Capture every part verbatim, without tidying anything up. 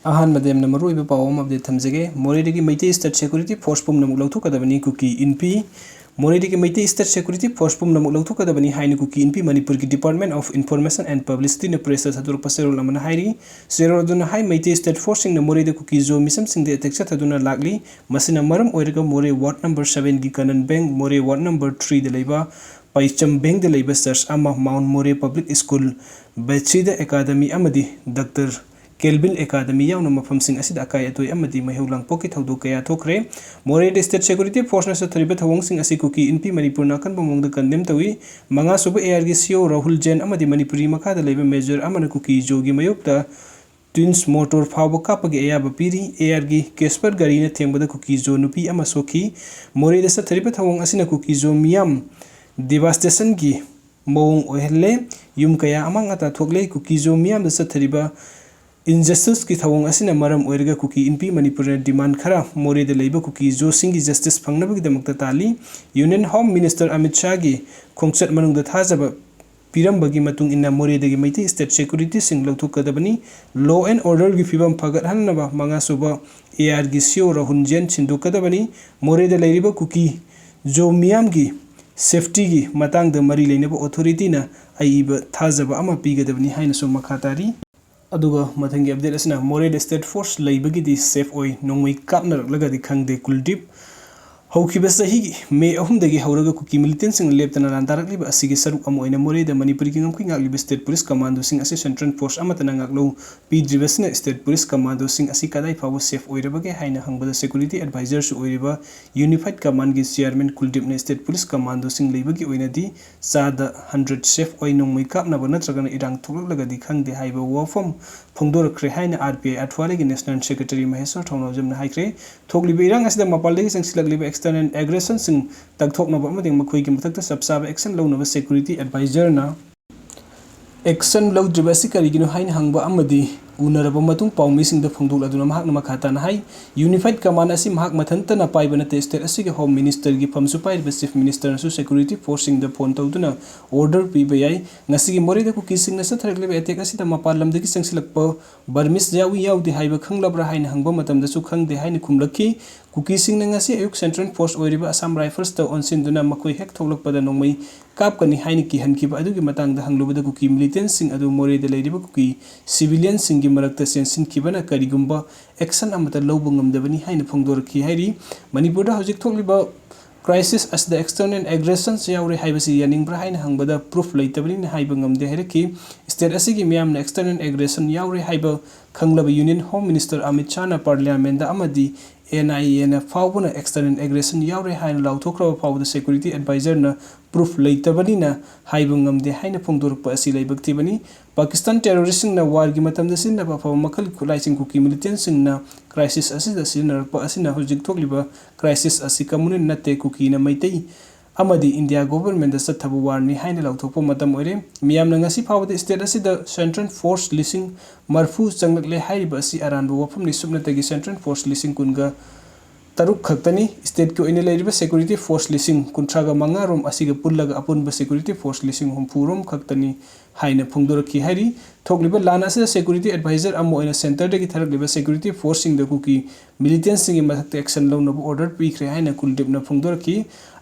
ꯑꯍꯥꯟꯕꯗ ꯌꯥꯝꯅ ꯃꯔꯨꯑꯣꯏꯕ ꯄꯥꯎ ꯑꯃ update ꯊꯝꯖꯒꯦ꯫ ꯃꯣꯔꯦꯗꯒꯤ ꯃꯩꯇꯩ State Security Force ꯄꯨꯝꯅꯃꯛ ꯂꯧꯊꯣꯛꯀꯗꯕꯅꯤ, ꯀꯨꯀꯤ ꯏꯟꯄꯤ꯫ ꯃꯣꯔꯦꯗꯒꯤ ꯃꯩꯇꯩ State Security Force ꯄꯨꯝꯅꯃꯛ ꯂꯧꯊꯣꯛꯀꯗꯕꯅꯤ ꯍꯥꯏꯅ ꯀꯨꯀꯤ ꯏꯟꯄꯤ ꯃꯅꯤꯄꯨꯔꯒꯤ Department of Information and Publicityꯅ pressꯇ ꯊꯥꯗꯣꯔꯛꯄ ꯆꯦꯔꯣꯜ ꯑꯃꯅ ꯍꯥꯏꯔꯤ꯫ ꯆꯦꯔꯣꯜ ꯑꯗꯨꯅ ꯍꯥꯏ, ꯃꯩꯇꯩ State Forceꯁꯤꯡꯅ ꯃꯣꯔꯦꯗ ꯀꯨꯀꯤ ꯖꯣ ꯃꯤꯁꯝꯁꯤꯡꯗ attack ꯆꯠꯊꯗꯨꯅ ꯂꯥꯛꯂꯤ꯫ ꯃꯁꯤꯅ ꯃꯔꯝ ꯑꯣꯏꯔꯒ ꯃꯣꯔꯦ Ward number sevenꯒꯤ ꯀꯅꯟ ꯕꯦꯡ, ꯃꯣꯔꯦ Ward number threeꯗ ꯂꯩꯕ ꯄꯩꯆꯝ ꯕꯦꯡꯗ ꯂꯩꯕ church ꯑꯃ, Mount Moreh Public School, Bethesda Academy ꯑꯃꯗꯤ Doctor Kelvin Academy ꯌꯥꯎꯅ ꯃꯐꯝꯁꯤꯡ ꯑꯁꯤꯗ ꯑꯀꯥꯏ ꯑꯇꯣꯏ ꯑꯃꯗꯤ ꯃꯩꯍꯧ ꯂꯥꯡꯄꯣꯛꯀꯤ ꯊꯧꯗꯣꯛ ꯀꯌꯥ ꯊꯣꯛꯈ꯭ꯔꯦ꯫ ꯃꯣꯔꯦꯗ State Security Forceꯅ ꯆꯠꯊꯔꯤꯕ ꯊꯧꯑꯣꯡꯁꯤꯡ ꯑꯁꯤ ꯀꯨꯀꯤ ꯏꯟꯄꯤ ꯃꯅꯤꯄꯨꯔꯅ ꯑꯀꯟꯕ ꯃꯑꯣꯡꯗ condemn ꯇꯧꯏ꯫ ꯃꯉꯥꯁꯨꯕ ARꯒꯤ CO ꯔꯥꯍꯨꯜ ꯖꯦꯟ ꯑꯃꯗꯤ ꯃꯅꯤꯄꯨꯔꯤ ꯃꯈꯥꯗ ꯂꯩꯕ major ꯑꯃꯅ ꯀꯨꯀꯤ ꯖꯣꯒꯤ ꯃꯥꯌꯣꯛꯇ twins mortar ꯐꯥꯎꯕ ꯀꯥꯞꯄꯒꯤ ꯑꯌꯥꯕ ꯄꯤꯔꯤ꯫ ARꯒꯤ Casper ꯒꯥꯔꯤꯅ ꯊꯦꯡꯕꯗ ꯀꯨꯀꯤ ꯖꯣ ꯅꯨꯄꯤ ꯑꯃ ꯁꯣꯛꯈꯤ꯫ ꯃꯣꯔꯦꯗ ꯆꯠꯊꯔꯤꯕ ꯊꯧꯑꯣꯡ ꯑꯁꯤꯅ ꯀꯨꯀꯤ ꯖꯣ ꯃꯤꯌꯥꯝ devastationꯒꯤ ꯃꯑꯣꯡ ꯑꯣꯏꯍꯜꯂꯦ꯫ ꯌꯨꯝ ꯀꯌꯥ ꯑꯃꯥꯡ ꯑꯇꯥ ꯊꯣꯛꯂꯦ꯫ ꯀꯨꯀꯤ ꯖꯣ ꯃꯤꯌꯥꯝꯗ ꯆꯠꯊꯔꯤꯕ injusticeꯀꯤ ꯊꯧꯑꯣꯡ ꯑꯁꯤꯅ ꯃꯔꯝ ꯑꯣꯏꯔꯒ ꯀꯨꯀꯤ ꯏꯟꯄꯤ ꯃꯅꯤꯄꯨꯔꯅ demand ꯈꯔ ꯃꯣꯔꯦꯗ ꯂꯩꯕ ꯀꯨꯀꯤ ꯖꯣꯁꯤꯡꯒꯤ justice ꯐꯪꯅꯕꯒꯤꯗꯃꯛꯇ ꯇꯥꯜꯂꯤ꯫ Union Home Minister ꯑꯃꯤꯠ ꯁꯥꯍꯒꯤ ꯈꯣꯡꯆꯠ ꯃꯅꯨꯡꯗ ꯊꯥꯖꯕ ꯄꯤꯔꯝꯕꯒꯤ ꯃꯇꯨꯡ ꯏꯟꯅ ꯃꯣꯔꯦꯗꯒꯤ ꯃꯩꯇꯩ State Securityꯁꯤꯡ ꯂꯧꯊꯣꯛꯀꯗꯕꯅꯤ꯫ Law and orderꯒꯤ ꯐꯤꯕꯝ ꯐꯒꯠꯍꯟꯅꯕ ꯃꯉꯥꯁꯨꯕ ARꯒꯤ CO ꯔꯥꯍꯨꯜ ꯖꯦꯟ ꯁꯤꯟꯗꯣꯛꯀꯗꯕꯅꯤ꯫ ꯃꯣꯔꯦꯗ ꯂꯩꯔꯤꯕ ꯀꯨꯀꯤ ꯖꯣ ꯃꯤꯌꯥꯝꯒꯤ safetyꯒꯤ ꯃꯇꯥꯡꯗ ꯃꯔꯤ ꯂꯩꯅꯕ authorityꯅ ꯑꯏꯕ ꯊꯥꯖꯕ ꯑꯃ ꯄꯤꯒꯗꯕꯅꯤ ꯍꯥꯏꯅꯁꯨ ꯃꯈꯥ ꯇꯥꯔꯤ꯫ ꯑꯗꯨꯒ ꯃꯊꯪꯒꯤ update ꯑꯁꯤꯅ ꯃꯣꯔꯦꯗ State Force ꯂꯩꯕꯒꯤꯗꯤ safe ꯑꯣꯏ, ꯅꯣꯡꯃꯩ ꯀꯥꯞꯅꯔꯛꯂꯒꯗꯤ ꯈꯪꯗꯦ, ꯀꯨꯜꯗꯤꯞ꯫ ꯍꯧꯈꯤꯕ ꯆꯍꯤꯒꯤ May ꯑꯍꯨꯝꯗꯒꯤ ꯍꯧꯔꯒ ꯀꯨꯀꯤ militantꯁꯤꯡꯅ ꯂꯦꯞꯇꯅ ꯂꯥꯟꯗꯥꯔꯛꯂꯤꯕ ꯑꯁꯤꯒꯤ ꯁꯔꯨꯛ ꯑꯃ ꯑꯣꯏꯅ ꯃꯣꯔꯦꯗ ꯃꯅꯤꯄꯨꯔꯒꯤ ꯉꯝꯈꯩ ꯉꯥꯛꯂꯤꯕ State Police Commandoꯁꯤꯡ ꯑꯁꯤ Central Force ꯑꯃꯠꯇꯅ ꯉꯥꯛꯂꯧ ꯄꯤꯗ꯭ꯔꯤꯕꯁꯤꯅ State Police Commandoꯁꯤꯡ ꯑꯁꯤ ꯀꯗꯥꯏ ꯐꯥꯎꯕ safe ꯑꯣꯏꯔꯕꯒꯦ ꯍꯥꯏꯅ ꯍꯪꯕꯗ security advisorꯁꯨ ꯑꯣꯏꯔꯤꯕ Unified Commandꯒꯤ chairman ꯀꯨꯜꯗꯤꯞꯅ State Police Commandoꯁꯤꯡ ꯂꯩꯕꯒꯤ ꯑꯣꯏꯅꯗꯤ ꯆꯥꯗ hundred safe ꯑꯣꯏ, ꯅꯣꯡꯃꯩ ꯀꯥꯞꯅꯕ ꯅꯠꯇ꯭ꯔꯒꯅ ꯏꯔꯥꯡ ꯊꯣꯛꯂꯛꯂꯒꯗꯤ ꯈꯪꯗꯦ ꯍꯥꯏꯕ ꯋꯥꯐꯝ ꯐꯣꯡꯗꯣꯔꯛꯈ꯭ꯔꯦ ꯍꯥꯏꯅ RPI ꯑꯊ꯭ꯋꯥꯂꯦꯒꯤ National Secretary ꯃꯍꯦꯁ꯭ꯋꯔ ꯊꯧꯅꯥꯎꯖꯝꯅ ꯍꯥꯏꯈ꯭ꯔꯦ꯫ ꯊꯣꯛꯂꯤꯕ ꯏꯔꯥꯡ ꯑꯁꯤꯗ ꯃꯄꯥꯟꯗꯒꯤ ꯆꯪꯁꯤꯜꯂꯛꯂꯤꯕ external aggressionꯁꯤꯡ ꯇꯛꯊꯣꯛꯅꯕ ꯑꯃꯗꯤ ꯃꯈꯣꯏꯒꯤ ꯃꯊꯛꯇ ꯆꯞ ꯆꯥꯕ action ꯂꯧꯅꯕ security advisorꯅ action ꯂꯧꯗ꯭ꯔꯤꯕ ꯑꯁꯤ ꯀꯔꯤꯒꯤꯅꯣ ꯍꯥꯏꯅ ꯍꯪꯕ ꯑꯃꯗꯤ ꯎꯅꯔꯕ ꯃꯇꯨꯡ ꯄꯥꯎꯃꯤꯁꯤꯡꯗ ꯐꯣꯡꯗꯣꯛꯂꯗꯨꯅ ꯃꯍꯥꯛꯅ ꯃꯈꯥ ꯇꯥꯅ ꯍꯥꯏ, Unified Command ꯑꯁꯤ ꯃꯍꯥꯛ ꯃꯊꯟꯇꯅ ꯄꯥꯏꯕ ꯅꯠꯇꯦ, state ꯑꯁꯤꯒꯤ Home Ministerꯒꯤ ꯐꯝꯁꯨ ꯄꯥꯏꯔꯤꯕ Chief Ministerꯅꯁꯨ security forceꯁꯤꯡꯗ phone ꯇꯧꯗꯨꯅ order ꯄꯤꯕ ꯌꯥꯏ꯫ ꯉꯁꯤꯒꯤ ꯃꯣꯔꯦꯗ ꯀꯨꯀꯤꯁꯤꯡꯅ ꯆꯠꯊꯔꯛꯂꯤꯕ attack ꯑꯁꯤꯗ ꯃꯄꯥꯟ ꯂꯝꯗꯒꯤ ꯆꯪꯁꯤꯜꯂꯛꯄ Burmese ꯌꯥꯎꯏ ꯌꯥꯎꯗꯦ ꯍꯥꯏꯕ ꯈꯪꯂꯕ꯭ꯔꯥ ꯍꯥꯏꯅ ꯍꯪꯕ ꯃꯇꯝꯗꯁꯨ ꯈꯪꯗꯦ ꯍꯥꯏꯅ ꯈꯨꯝꯂꯛꯈꯤ꯫ ꯀꯨꯀꯤꯁꯤꯡꯅ ꯉꯁꯤ ꯑꯌꯨꯛ Central Force ꯑꯣꯏꯔꯤꯕ Assam Riflesꯇ ꯑꯣꯟꯁꯤꯟꯗꯨꯅ ꯃꯈꯣꯏ ꯍꯦꯛ ꯊꯣꯛꯂꯛꯄꯗ ꯅꯣꯡꯃꯩ ꯀꯥꯞꯀꯅꯤ ꯍꯥꯏꯅ ꯀꯤꯍꯟꯈꯤꯕ ꯑꯗꯨꯒꯤ ꯃꯇꯥꯡꯗ ꯍꯪꯂꯨꯕꯗ ꯀꯨꯀꯤ militantꯁꯤꯡ ꯑꯗꯨ ꯃꯣꯔꯦꯗ ꯂꯩꯔꯤꯕ ꯀꯨꯀꯤ civilianꯁꯤꯡꯒꯤ ꯃꯔꯛꯇ ꯆꯦꯟꯁꯤꯟꯈꯤꯕꯅ ꯀꯔꯤꯒꯨꯝꯕ action ꯑꯃꯠꯇ ꯂꯧꯕ ꯉꯝꯗꯕꯅꯤ ꯍꯥꯏꯅ ꯐꯣꯡꯗꯣꯔꯛꯈꯤ ꯍꯥꯏꯔꯤ꯫ ꯃꯅꯤꯄꯨꯔꯗ ꯍꯧꯖꯤꯛ ꯊꯣꯛꯂꯤꯕ crisis ꯑꯁꯤꯗ external aggressions ꯌꯥꯎꯔꯦ ꯍꯥꯏꯕꯁꯤ ꯌꯥꯅꯤꯡꯕ꯭ꯔꯥ ꯍꯥꯏꯅ ꯍꯪꯕꯗ proof ꯂꯩꯇꯕꯅꯤꯅ ꯍꯥꯏꯕ ꯉꯝꯗꯦ ꯍꯥꯏꯔꯛꯈꯤ꯫ State ꯑꯁꯤꯒꯤ ꯃꯤꯌꯥꯝꯅ external aggression ꯌꯥꯎꯔꯦ ꯍꯥꯏꯕ ꯈꯪꯂꯕ Union Home Minister ꯑꯃꯤꯠ ꯁꯥꯍꯅ Parliamentꯗ ꯑꯃꯗꯤ N I Aꯅ ꯐꯥꯎꯕꯅ external aggression ꯌꯥꯎꯔꯦ ꯍꯥꯏꯅ ꯂꯥꯎꯊꯣꯛꯈ꯭ꯔꯕ ꯐꯥꯎꯕꯗ security advisorꯅ proof ꯂꯩꯇꯕꯅꯤꯅ ꯍꯥꯏꯕ ꯉꯝꯗꯦ ꯍꯥꯏꯅ ꯐꯣꯡꯗꯣꯔꯛꯄ ꯑꯁꯤ ꯂꯥꯏꯕꯛ ꯊꯤꯕꯅꯤ꯫ ꯄꯥꯀꯤꯁꯇꯥꯟ terroristꯁꯤꯡꯅ warꯒꯤ ꯃꯇꯝꯗ ꯁꯤꯖꯤꯟꯅꯕ ꯑꯐꯕ ꯃꯈꯜꯒꯤ ꯈꯨꯠꯂꯥꯏꯁꯤꯡ ꯀꯨꯀꯤ militantꯁꯤꯡꯅ crisis ꯑꯁꯤꯗ ꯁꯤꯖꯤꯟꯅꯔꯛꯄ ꯑꯁꯤꯅ ꯍꯧꯖꯤꯛ ꯊꯣꯛꯂꯤꯕ crisis ꯑꯁꯤ communal ꯅꯠꯇꯦ, ꯀꯨꯀꯤꯅ ꯃꯩꯇꯩ ꯑꯃꯗꯤ India governmentꯗ ꯆꯠꯊꯕ warꯅꯤ ꯍꯥꯏꯅ ꯂꯥꯎꯊꯣꯛꯄ ꯃꯇꯝ ꯑꯣꯏꯔꯦ꯫ ꯃꯤꯌꯥꯝꯅ ꯉꯁꯤ ꯐꯥꯎꯕꯗ state ꯑꯁꯤꯗ Central Force ꯂꯤꯁꯤꯡ ꯃꯔꯤꯐꯨ ꯆꯪꯂꯛꯂꯦ ꯍꯥꯏꯔꯤꯕ ꯑꯁꯤ ꯑꯔꯥꯟꯕ ꯋꯥꯐꯝꯅꯤ꯫ ꯁꯨꯞꯅꯇꯒꯤ Central Force ꯂꯤꯁꯤꯡ ꯀꯨꯟꯒ ꯇꯔꯨꯛ ꯈꯛꯇꯅꯤ꯫ Stateꯀꯤ ꯑꯣꯏꯅ ꯂꯩꯔꯤꯕ security force ꯂꯤꯁꯤꯡ ꯀꯨꯟꯊ꯭ꯔꯥꯒ ꯃꯉꯥ ꯔꯣꯝ ꯑꯁꯤꯒ ꯄꯨꯜꯂꯒ ꯑꯄꯨꯟꯕ security force ꯂꯤꯁꯤꯡ ꯍꯨꯝꯐꯨ ꯔꯣꯝ ꯈꯛꯇꯅꯤ ꯍꯥꯏꯅ ꯐꯣꯡꯗꯣꯔꯛꯈꯤ ꯍꯥꯏꯔꯤ꯫ ꯊꯣꯛꯂꯤꯕ ꯂꯥꯟ ꯑꯁꯤꯗ security advisor ꯑꯃ ꯑꯣꯏꯅ centreꯗꯒꯤ ꯊꯥꯔꯛꯂꯤꯕ security forceꯁꯤꯡꯗ ꯀꯨꯀꯤ militantꯁꯤꯡꯒꯤ ꯃꯊꯛꯇ action ꯂꯧꯅꯕ order ꯄꯤꯈ꯭ꯔꯦ ꯍꯥꯏꯅ ꯀꯨꯜꯗꯤꯞꯅ ꯐꯣꯡꯗꯣꯔꯛꯈꯤ꯫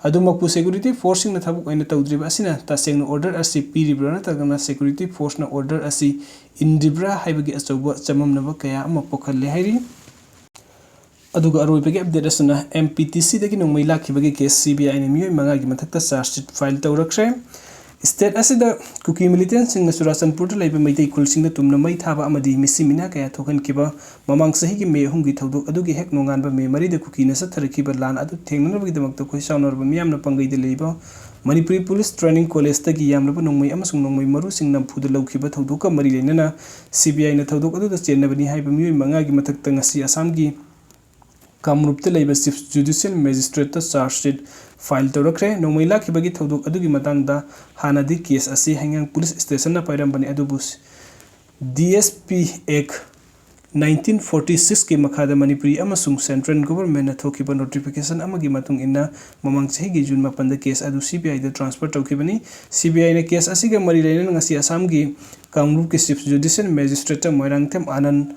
ꯑꯗꯨꯃꯛꯄꯨ security forceꯁꯤꯡꯅ ꯊꯕꯛ ꯑꯣꯏꯅ ꯇꯧꯗ꯭ꯔꯤꯕ ꯑꯁꯤꯅ ꯇꯁꯦꯡꯅ order ꯑꯁꯤ ꯄꯤꯔꯤꯕ꯭ꯔꯥ ꯅꯠꯇ꯭ꯔꯒꯅ security forceꯅ order ꯑꯁꯤ ꯏꯟꯗ꯭ꯔꯤꯕ꯭ꯔꯥ ꯍꯥꯏꯕꯒꯤ ꯑꯆꯧꯕ ꯆꯃꯝꯅꯕ ꯀꯌꯥ ꯑꯃ ꯄꯣꯛꯍꯜꯂꯦ ꯍꯥꯏꯔꯤ꯫ ꯑꯗꯨꯒ ꯑꯔꯣꯏꯕꯒꯤ update ꯑꯁꯤꯅ M P T Cꯗꯒꯤ ꯅꯣꯡꯃꯩ ꯂꯥꯛꯈꯤꯕꯒꯤ case CBIꯅ ꯃꯤꯑꯣꯏ ꯃꯉꯥꯒꯤ ꯃꯊꯛꯇ charge sheet file ꯇꯧꯔꯛꯈ꯭ꯔꯦ꯫ State ꯑꯁꯤꯗ ꯀꯨꯀꯤ militantꯁꯤꯡꯅ ꯆꯨꯔꯥꯆꯥꯟꯄꯨꯔꯗ ꯂꯩꯕ ꯃꯩꯇꯩ ꯈꯨꯜꯁꯤꯡꯗ ꯇꯨꯝꯅ ꯃꯩ ꯊꯥꯕ ꯑꯃꯗꯤ ꯃꯤꯁꯤ ꯃꯤꯅꯥ ꯀꯌꯥ ꯊꯣꯛꯍꯟꯈꯤꯕ ꯃꯃꯥꯡ ꯆꯍꯤꯒꯤ May ꯑꯍꯨꯝꯒꯤ ꯊꯧꯗꯣꯛ ꯑꯗꯨꯒꯤ ꯍꯦꯛ ꯅꯣꯡꯉꯥꯟꯕ May ꯃꯔꯤꯗ ꯀꯨꯀꯤꯅ ꯆꯠꯊꯔꯛꯈꯤꯕ ꯂꯥꯟ ꯑꯗꯨ ꯊꯦꯡꯅꯅꯕꯒꯤꯗꯃꯛꯇ ꯈꯣꯏ ꯆꯥꯎꯅꯔꯕ ꯃꯤꯌꯥꯝꯅ ꯄꯥꯡꯒꯩꯗ ꯂꯩꯕ ꯃꯅꯤꯄꯨꯔꯤ Police Training Collegeꯇꯒꯤ ꯌꯥꯝꯂꯕ ꯅꯣꯡꯃꯩ ꯑꯃꯁꯨꯡ ꯅꯣꯡꯃꯩ ꯃꯔꯨꯁꯤꯡ ꯅꯝꯐꯨꯗ ꯂꯧꯈꯤꯕ ꯊꯧꯗꯣꯛꯀ ꯃꯔꯤ ꯂꯩꯅꯅ CBIꯅ ꯊꯧꯗꯣꯛ ꯑꯗꯨꯗ ꯆꯦꯟꯅꯕꯅꯤ ꯍꯥꯏꯕ ꯃꯤꯑꯣꯏ ꯃꯉꯥꯒꯤ ꯃꯊꯛꯇ ꯉꯁꯤ ꯑꯁꯥꯝꯒꯤ ꯀꯥꯃꯔꯨꯞꯇ ꯂꯩꯕ Chief Judicial Magistrateꯇ charge sheet file ꯇꯧꯔꯛꯈ꯭ꯔꯦ꯫ ꯅꯣꯡꯃꯩ ꯂꯥꯛꯈꯤꯕꯒꯤ ꯊꯧꯗꯣꯛ ꯑꯗꯨꯒꯤ ꯃꯇꯥꯡꯗ ꯍꯥꯟꯅꯗꯤ case ꯑꯁꯤ ꯍꯩꯉꯥꯡ Police Stationꯅ ꯄꯥꯏꯔꯝꯕꯅꯤ, ꯑꯗꯨꯕꯨ D S P Act nineteen forty six ꯀꯤ ꯃꯈꯥꯗ ꯃꯅꯤꯄꯨꯔꯤ ꯑꯃꯁꯨꯡ central government ꯅ ꯊꯣꯛꯈꯤꯕ notification ꯑꯃꯒꯤ ꯃꯇꯨꯡ ꯏꯟꯅ ꯃꯃꯥꯡ ꯆꯍꯤꯒꯤ June ꯃꯥꯄꯟꯗ case ꯑꯗꯨ C B I the transfer ꯇꯧꯈꯤꯕꯅꯤ꯫ C B I ꯅ case ꯑꯁꯤꯒ ꯃꯔꯤ ꯂꯩꯅꯅ ꯉꯁꯤ ꯑꯁꯥꯝꯒꯤ ꯀꯥꯡꯂꯨꯞꯀꯤ Chief Judicial Magistrate ꯇ ꯃꯣꯏꯔꯥꯡꯊꯦꯝ ꯑꯥꯅꯟ,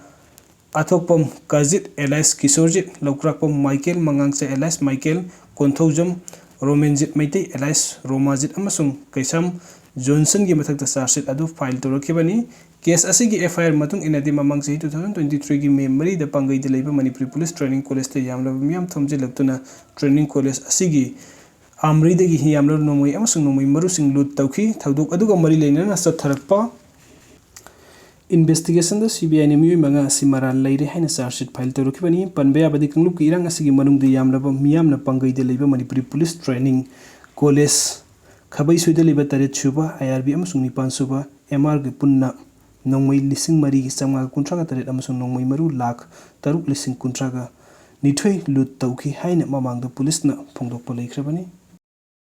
ꯑꯊꯣꯛꯄꯝ ꯀꯖꯤꯠ alias ꯀꯤꯁꯣꯔꯖꯤꯠ, ꯂꯧꯀ꯭ꯔꯥꯛꯄꯝ ꯃꯥꯏꯀꯦꯜ, ꯃꯉꯥꯡꯆꯥ alias Michael, Konthoujam Romenjit Meitei alias Romajit ꯑꯃꯁꯨꯡ ꯀꯩꯁꯥꯝ ꯖꯣꯟꯁꯟꯒꯤ ꯃꯊꯛꯇ charge sheet ꯑꯗꯨ file ꯇꯧꯔꯛꯈꯤꯕꯅꯤ꯫ Case ꯑꯁꯤꯒꯤ F I R ꯃꯇꯨꯡ ꯏꯟꯅꯗꯤ ꯃꯃꯥꯡ ꯆꯍꯤ two thousand twenty three ꯒꯤ May ꯃꯔꯤꯗ ꯄꯥꯡꯒꯩꯗ ꯂꯩꯕ ꯃꯅꯤꯄꯨꯔꯤ Police Training College ꯇ ꯌꯥꯝꯂꯕ ꯃꯤꯌꯥꯝ ꯊꯣꯝꯖꯤꯜꯂꯛꯇꯨꯅ training college ꯑꯁꯤꯒꯤ ꯑꯥꯝꯔꯤꯗꯒꯤ ꯌꯥꯝꯂꯕ ꯅꯣꯡꯃꯩ ꯑꯃꯁꯨꯡ ꯅꯣꯡꯃꯩ ꯃꯔꯨꯁꯤꯡ loot ꯇꯧꯈꯤ꯫ ꯊꯧꯗꯣꯛ ꯑꯗꯨꯒ ꯃꯔꯤ ꯂꯩꯅꯅ ꯆꯠꯊꯔꯛꯄ investigation the C B I ꯅ ꯃꯤꯑꯣꯏ ꯃꯉꯥ ꯑꯁꯤ ꯃꯔꯥꯜ ꯂꯩꯔꯦ ꯍꯥꯏꯅ charge sheet file ꯇꯧꯔꯛꯈꯤꯕꯅꯤ꯫ ꯄꯟꯕ ꯌꯥꯕꯗꯤ ꯀꯥꯡꯂꯨꯞꯀꯤ ꯏꯔꯥꯡ ꯑꯁꯤꯒꯤ ꯃꯅꯨꯡꯗ ꯌꯥꯝꯂꯕ ꯃꯤꯌꯥꯝꯅ ꯄꯥꯡꯒꯩꯗ ꯂꯩꯕ ꯃꯅꯤꯄꯨꯔꯤ Police Training College ꯈꯥꯕꯩꯁꯣꯏꯗ ꯂꯩꯕ ꯇꯔꯦꯠ ꯁꯨꯕ, I R B ꯑꯃꯁꯨꯡ ꯅꯤꯄꯥꯟ ꯁꯨꯕ, M R ꯒ ꯄꯨꯟꯅ ꯅꯣꯡꯃꯩ ꯂꯤꯁꯤꯡ ꯃꯔꯤꯒꯤ ꯆꯥꯝꯃꯉꯥꯒ ꯀꯨꯟꯊ꯭ꯔꯥꯒ ꯇꯔꯦꯠ ꯑꯃꯁꯨꯡ ꯅꯣꯡꯃꯩ ꯃꯔꯨ ꯂꯥꯈ ꯇꯔꯨꯛ ꯂꯤꯁꯤꯡ ꯀꯨꯟꯊ꯭ꯔꯥꯒ ꯅꯤꯊꯣꯏ loot ꯇꯧꯈꯤ ꯍꯥꯏꯅ ꯃꯃꯥꯡꯗ ꯄꯨꯂꯤꯁꯅ ꯐꯣꯡꯗꯣꯛꯄ ꯂꯩꯈ꯭ꯔꯕꯅꯤ꯫